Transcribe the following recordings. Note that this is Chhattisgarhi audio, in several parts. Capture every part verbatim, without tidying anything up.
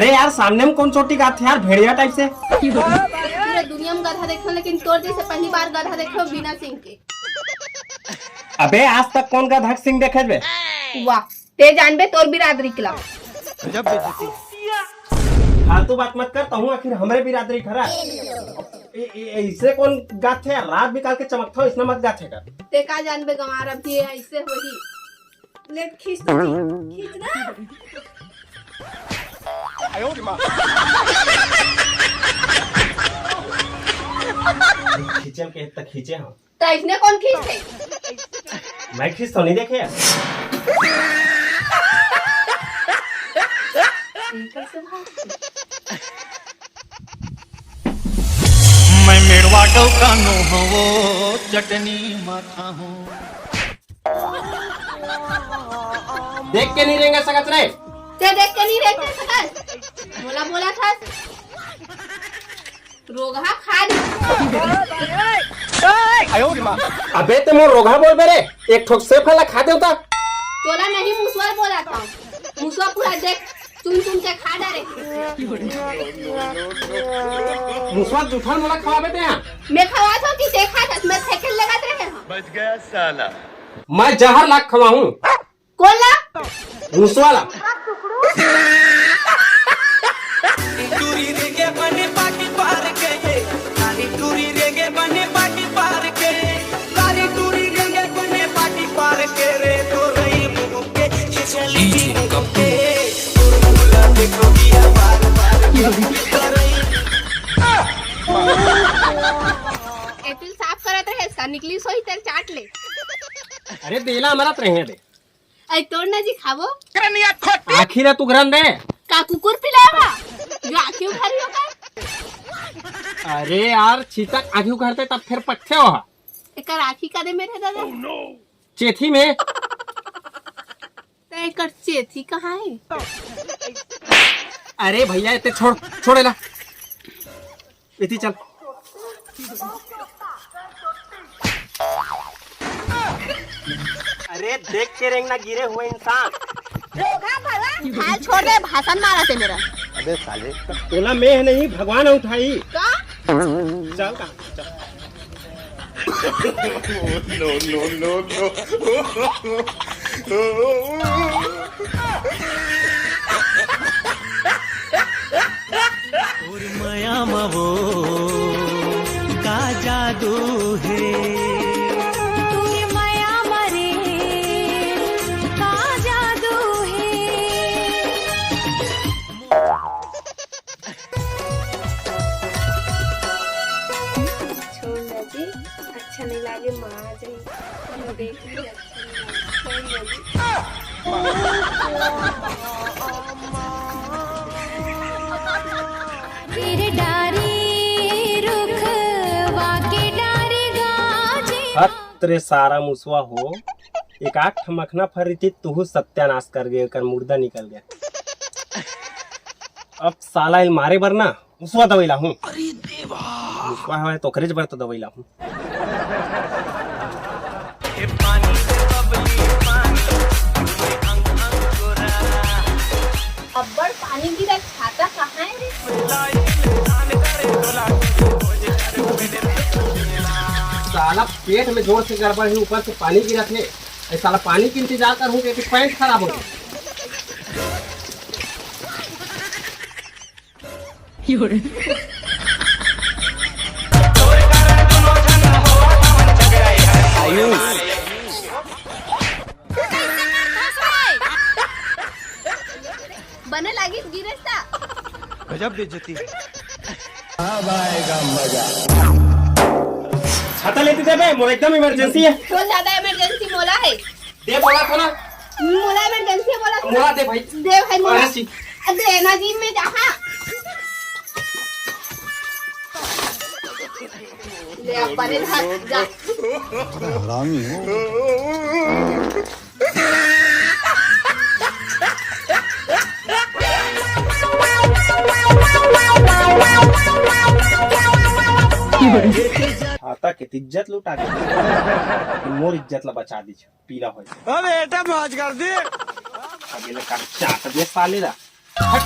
अरे यार, सामने में कौन चोटी गात हे यार, भेड़िया टाइप से। पूरा दुनिया में गधा देखे हँव, लेकिन तोर जैसे पहली बार गधा देखे हँव बिना सिंग के। अबे, आज तक कौन गधा के सिंग देखे बे? वाह, ते जानबे तोर बिरादरी के ला। गजब बेइज्जती। फालतू बात मत कर, तहूँ आखिर हमरे बिरादरी के हरा। ए, ए, ऐसे कौन गाथे यार? रात बिकाल के चमकथव, इसने मत गाथे कर। ते का जानबे गंवार, अब ये ऐसे होही। ले खींच तो, खींच ना। खींचल के त खींचे हँव। त इसने कौन खींचथे? मैं खींच तो नहीं देखे यार। ये कैसे भागथे? मैं मेड़वा डौका नो हवो, चटनी माथा हूँ। देख के नहीं रेंगे सकत रे। ते देख के नहीं रेंगे सकत। बोला, बोला था। रोगहा खा दे। अबे ते मोर रोगहा बोलबे रे, एक ठोक सेब ला खा देव त। तोला नहीं मुसवा बोला था, मुसवा पूरा देख चुन चुन के खा डारे। मुसवा जूठा मोला खवाबे ते हा? मैं खवात हँव कि ते खात हस, मैं फेंके लगत रहे हँव। बच गया साला। मैं जहर ला खवाहूँ। कोन ला? मुसवा ला। टूरी रेंगे बने पाटी पार के, तारी टूरी रेंगे बने पाटी पार के, तारी टूरी रेंगे बने पाटी पार के रे, तो रही मुँह के, ये चली मुँह के, बुलबुला देखो दिया बार बार, तो रही। एतिल साफ करत रहे, सा निकली सोई तेल चाट ले। अरे देला हमारा त रहे दे। अई तोड़ ना जी खाबो। आखिर है तू घरन दे। का कुकुर पिलावा? जो आँखी उघारी हो का? अरे यार, चीता आँखी उघारते तब फिर पट्ठे हो। एकर आँखी का दे मेरे दादा? चेथी में। त एकर चेथी कहाँ है? अरे भैया, इतने छोड़, छोड़े ला। इतनी चल। अरे देख के रेंगना गिरे हुए इंसान। रोगहा भला, हाल छोड़ दे, भाषण मारा ते मेरा। अबे साले। तोला मैं नहीं, भगवान उठाई। का? चल का, चल। No, no, no, no। तोर मया म वो का जादू हे। तोर मया म रे का जादू हे। छोड़ ना जी, अच्छा नहीं लागे, माँ आ जाए। हम देख ली, अच्छा नहीं लागे। छोड़ ना जी। गिर डारी रुखवा के डारी गाजे। हत रे सारा मुसवा हो, एक आठ ठन मखना फर रहितिस, तुहू सत्यानाश कर गे, एकर मुर्दा निकल गया। अब साला इल मारे बर ना, मुसवा दवई लाहूं। अरे देवा। मुसवा हवय त ओकरेच बर त दवई लाहूं। अब्बड़ पानी गिरत, छाता कहाँ है रे? साला पेट में जोर से गड़बड़ है, ऊपर से पानी गिरत है। ए साला पानी के इंतजार करहूं कि पैंट खराब हो गया। आयुष। बने लागिस गिरेस ता। गजब बेइज्जती। अब आएगा मजा। छाता लेते दे बे, मोर एकदम इमरजेंसी है। तो ज्यादा इमरजेंसी मोला है। दे बोला था ना। मोला इमरजेंसी बोला था। मोला दे भाई। दे भाई मोला। अरे सी। दे ना जी मैं जहाँ। ले अपने हाथ जा। हरामी हो। छाता के त इज्जत लुटा के मोर इज्जत ला बचा दीजिए। पीला हो जाए। अबे बेटा मौज कर दी। अब ये लोग का चाट दे साले ला। हट।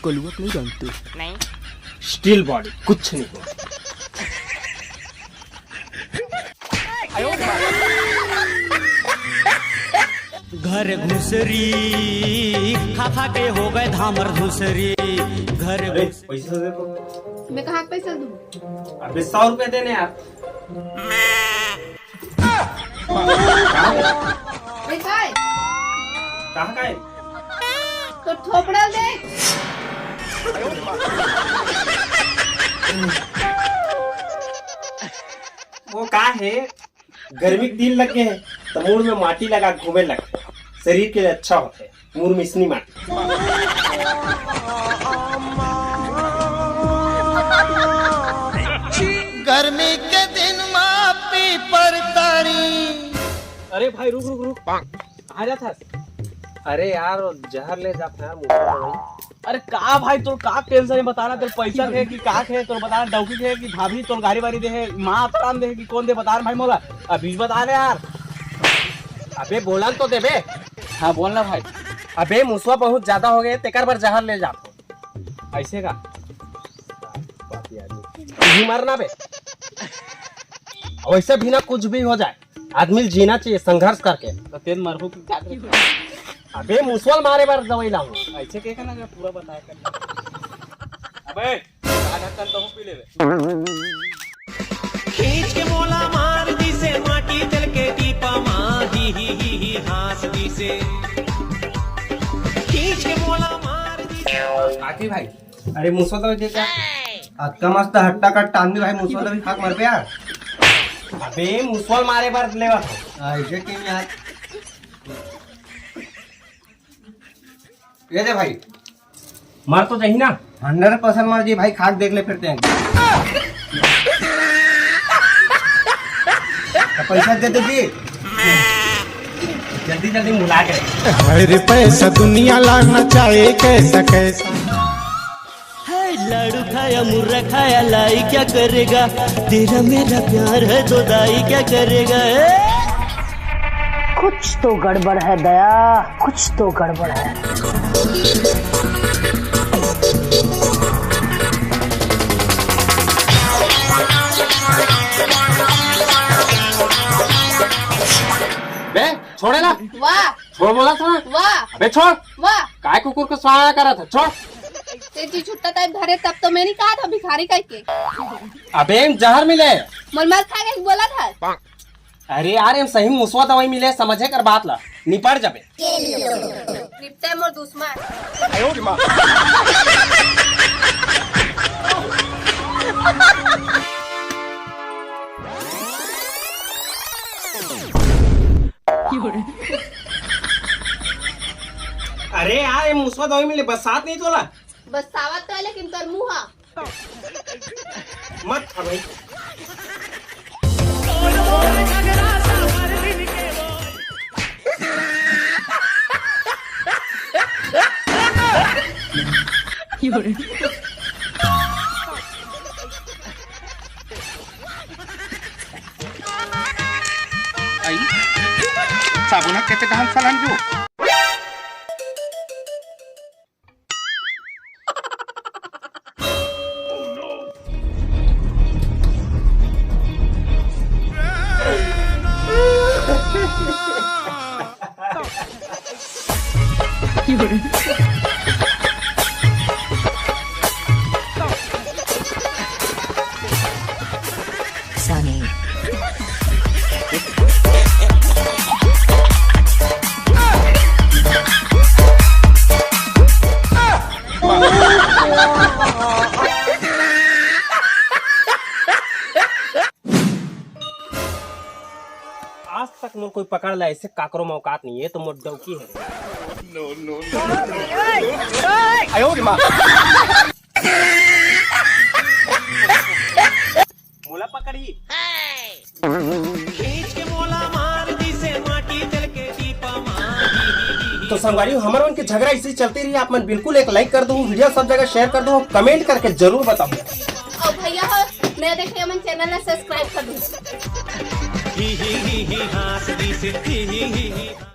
कलुआ के नहीं जानते। नहीं। स्टील बॉडी, कुछ नहीं हो। घर घुसरी, खा खा के हो गए धामर घुसरी। घर अरे, घुस- पैसा दे तो। मैं कहाँ के पैसा दूँ? अबे, सौ रुपए देने यार। पैसा है? कहाँ का है? तो थोपड़ा दे। वो का है, गर्मी के दिन लग गए हैं, तो मुड़ में माटी लगा के घूमे लग, शरीर के लिए अच्छा होता है, मुड़ में इसनी माटी। गर्मी के दिन मा पीपर तारी। अरे भाई, रुक, रुक, रुक। कहाँ जात हस? अरे यार, जहर ले जात हस यार, मुझे तो भाई। अरे का भाई, तोर का टेंशन है, बता ना, तोर पैसा है कि का है, तोर बता ना, डौकी है कि भाभी तोर गाड़ी वाड़ी दे है, माँ आतराम दे है कि कौन दे, बता ना भाई मोला, अभी बता ना यार। अबे बोलन तो देबे। हाँ, बोल ना भाई। अबे, मुसवा बहुत ज्यादा हो गए, तेकर बर जहर ले जात हो। ऐसे का? बात यार, नहीं मरना बे। वैसे भी ना, कुछ भी हो जाए, आदमी जीना चाहिए संघर्ष करके। तो तेन मरहू की क्या करी? अबे, मुसवा ल मारे बर दवाई लाऊं। ऐसे के ना, पूरा बताया कर। अबे, आधा कन तो पी लेबे। खींच के मोला मार दिसे, माटी तेल के टीपा मा ही ही ही ही हाँस दिसे। खींच के मोला मार दिसे। आखिर भाई, अरे मुसवा दवाई दे का? अतका मस्त हट्टा कट्टा आदमी भाई, मुसवा दवाई खा के मर गया। अबे, मुसवा ल मारे बर लेवा था। ऐसे क्यों यार? ये दे भाई। मर तो जाही ना। हंड्रेड परसेंट मर जी भाई, खा के देख ले फिर तें। तो पैसा दे दे जी। जल्दी जल्दी मुला के। अरे पैसा दुनिया ला नचाए कैसा कैसा। है लाडू खाया, मुर्रा खाया, लाई क्या करेगा? तेरा मेरा प्यार है तो दाई क्या करेगा? ए? कुछ तो गड़बड़ है दया, कुछ तो गड़बड़ है। बे, छोड़े ना। वाह। छोड़ बोला था। वाह। अबे छोड़। वाह। काय कुकुर को स्वाहा करा था, छोड़। ते जी छुट्टा टाइप धरे तब तो मैं नहीं कहा था भिखारी कह के। अबे जहर मिले। मोर मल खा के बोला था। अरे यार, एम सही मुसवा दवाई मिले, समझे कर बात ला, निपट जाबे। निपटे मोर दुश्मन। अरे यार, ये मुसवा दवाई मिले, बरसात नहीं तोला। बरसावत तो है, लेकिन तोर मुंह हा। मत खा भाई। आई, साबुन ह केते डाहन सलन जो। Sunny। आज तक मोर कोई पकड़ ला, ऐसे काकरो में औकात नहीं है, तो मोर डौकी है। मोला पकड़ी। खींच के मोला मार दिसे माटी तेल के टीपा मार। तो संगवारी, हमर मन के झगड़ा इसी चलती रही। आप मन बिल्कुल एक like कर दो, video सब जगह share कर दो, comment करके जरूर बताओ। और भैया हो, नया देखे मन channel ला subscribe कर दो। ही ही ही ही हाँस दिसे, ही ही ही ही।